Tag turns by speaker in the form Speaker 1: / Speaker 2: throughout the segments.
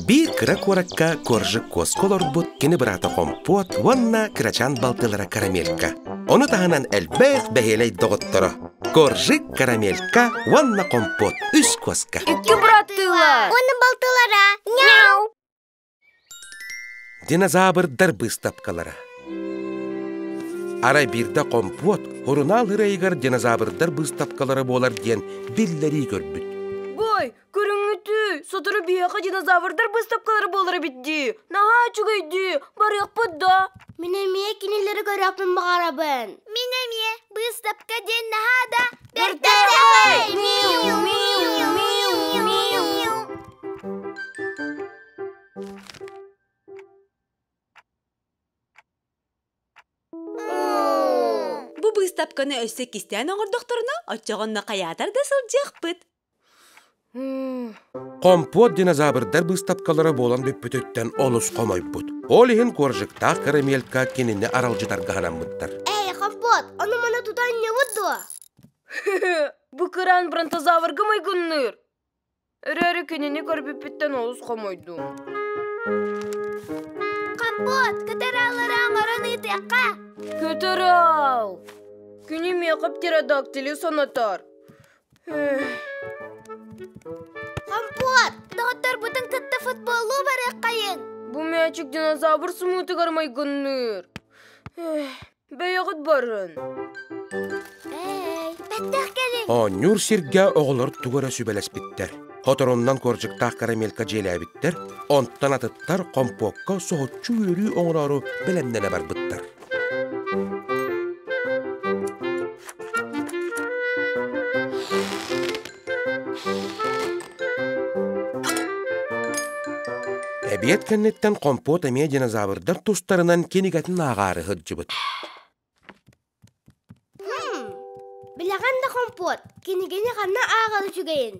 Speaker 1: Биир кыра куоракка Коржик куоска олорбут кини быраата Хомпуот уонна кырачаан балтылара Карамелька. Ону таһынан элбэх бэһиэлэй доҕотторо Коржик, Карамелька уонна Хомпуот үс куоска.
Speaker 2: Икки быраттыылар.
Speaker 3: Уонна балтылара. Мяу!
Speaker 1: Динозаврдар быыстапкалара. Арай биирдэ Хомпуот сурунаал ырайыгар динозаврдар быыстапкалара буолар диэн биллэрии көрбүт.
Speaker 2: Бой, Көрүҥҥүтүй, сотору биһиэхэ динозаврдар быыстапкалара буолар эбит дии. Наһаа үчүгэй дии, барыахпыт да.
Speaker 3: Мин эмиэ кинилэри көрүөхпүн баҕарабын. Мин эмиэ быыстапка диэн наһаа да бэртээхэй! Миу, миу, миу, миу.
Speaker 4: Бу быыстапканы өссө кистээн оҥордохторуна, оччоҕонно хайаатар да сылдьыахпыт.
Speaker 1: Хомпуот динозаврдар быыстапкалара буолан бүппүтүттэн олус хомойбут. Ол иһин коржиктаах карамелька кинини аралдьытарга санаммыттар.
Speaker 3: Эй, Хомпуот, ону-маны тутан ньыбыт дуо?
Speaker 2: Бу кыраан бронтозаврга майгынныыр. Өрөөрү кинини көрбүппүттэн олус хомойдум.
Speaker 3: Хомпуот, көтөр ааллары оҥорон ыытыахха.
Speaker 2: Көтөр аал! Күнү миэхэ птеродактили санатар.
Speaker 3: Хомпуот, доҕотторбутун кытта футболлуу барыаххайыҥ.
Speaker 2: Бу мээчик динозавр сымыытыгар майгынныыр. Бэйэҕит барын.
Speaker 3: Эй, бэттэх кэлиҥ.
Speaker 1: Оонньуур сиргэ оҕолор тугу эрэ сүбэлэспиттэр. Хоторуннан куордьуктаах карамелька дьиэлээбиттэр, онтон атыттар хомпуокка соһуччу үөрүү оҥороору бэлэмнэнэ барбыттар. Эбиэт кэнниттэн хомпуот эмиэ динозаврдар тустарынан кинигэтин ааҕаары сылдьыбыт.
Speaker 3: Билэҕин да хомпуот, кинигэни ханна ааҕар үчүгэйин?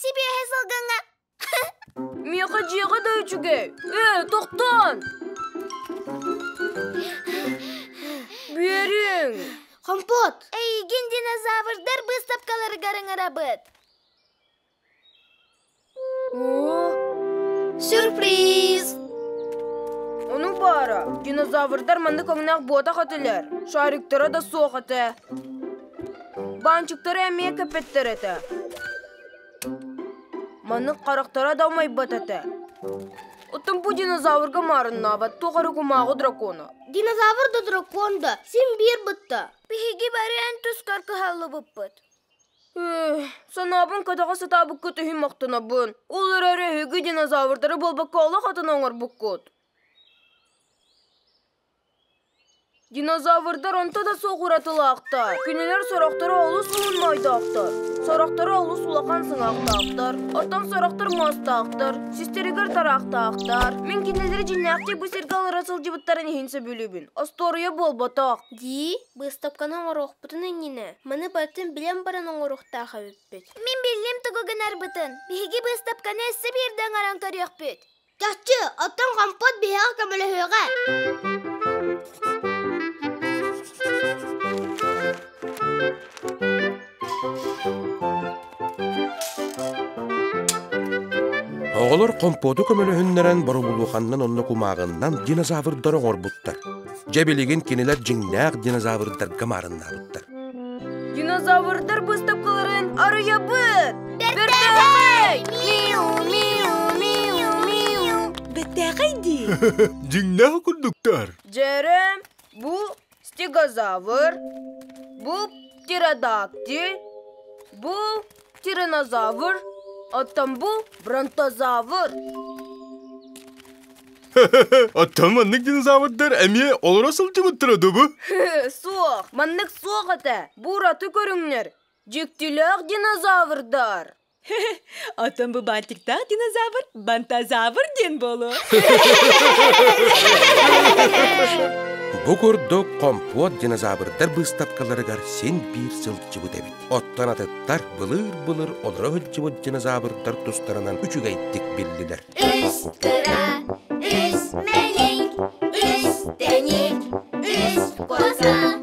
Speaker 3: Сибиэһэ сылгыҥҥа
Speaker 2: Миэхэ дьиэҕэ да үчүгэй. Ээ, тохтоон! Биэриҥ!
Speaker 3: Хомпуот! Эйигин динозаврдар быыстапкаларыгар ыҥырабыт.
Speaker 2: Оо,
Speaker 3: Сюрприз!
Speaker 2: Ону баара, динозаврдар маннык өҥнөөх буотах этилэр. Шариктара да суох этэ. Баанчыктара эмиэ кэппэттэр этэ. Маннык харахтара да умайбат этэ. Оттон бу динозаврга маарыннаабат туох эрэ кумааҕы дракона.
Speaker 3: Динозавр да дракон да син биир бытта. Биһиги бары эн тускар кыһаллыбыппыт.
Speaker 2: Санаабын көтөҕө сатаабыккыт иһин махтанабын. Ол эрээри эһиги динозаврдары буолбакка олох атын оҥорбуккут. Динозаврдар онто да суох уратылаахтар. Кинилэр сорохторо олус уһун моойдоохтор, сорохторо олус улахан сыҥаахтаахтар, оттон сорохтор муостаахтар, систэригэр тараахтаахтар. Мин кинилэри дьиҥнээхтик бу сиргэ олоро сылдьыбыттарын иһин сөбүлүүбүн. Остуоруйа буолботох.
Speaker 3: Дии, быыстапканы оҥоруохпутун иннинэ, маны барытын билэн баран оҥоруохтаах эбиппит. Мин биллим тугу гынарбытын. Биһиги быыстапканы өссө биирдэ оҥорон көрүөхпүт. Чахчы, оттон хомпот биһиэхэ көмөлөһүөҕэ.
Speaker 1: Оҕолор хомпуоту көмөлөһүннэрэн боробулуоханнан онно кумааҕыннан динозаврдары оҥорбуттар. Дьэ билигин кинилэр дьиҥнээх динозаврдарга маарыннаабыттар.
Speaker 2: Динозаврдар быыстапкаларын арыйабыт! Бэртээхэй! Миу, миу, миу, миу!
Speaker 4: Бэртээхэй дии!
Speaker 5: Дьиҥнээх курдуктар.
Speaker 2: Дьэрэ, бу стегозавр, бу птеродактиль, бу тиранозавр, оттон бу бронтозавр.
Speaker 5: Оттон маннык динозаврдар эмиэ олоро сылдьыбыттара дуу бу?
Speaker 2: Суох, маннык суох этэ. Бу ураты көрүҥнэр. Дьиктилээх динозаврдар.
Speaker 4: Оттон бу бантиктаах динозавр бантозавр диэн буолуо.
Speaker 1: Бу курдук хомпуот динозаврдар быыстапкаларыгар син биир сылдьыбыт эбит. Оттон атыттар былыр-былыр олоро сылдьыбыт динозаврдар тустарынан үчүгэйдик биллилэр.
Speaker 3: Үс кыра, үс мэлик, үс тэник, үс коза.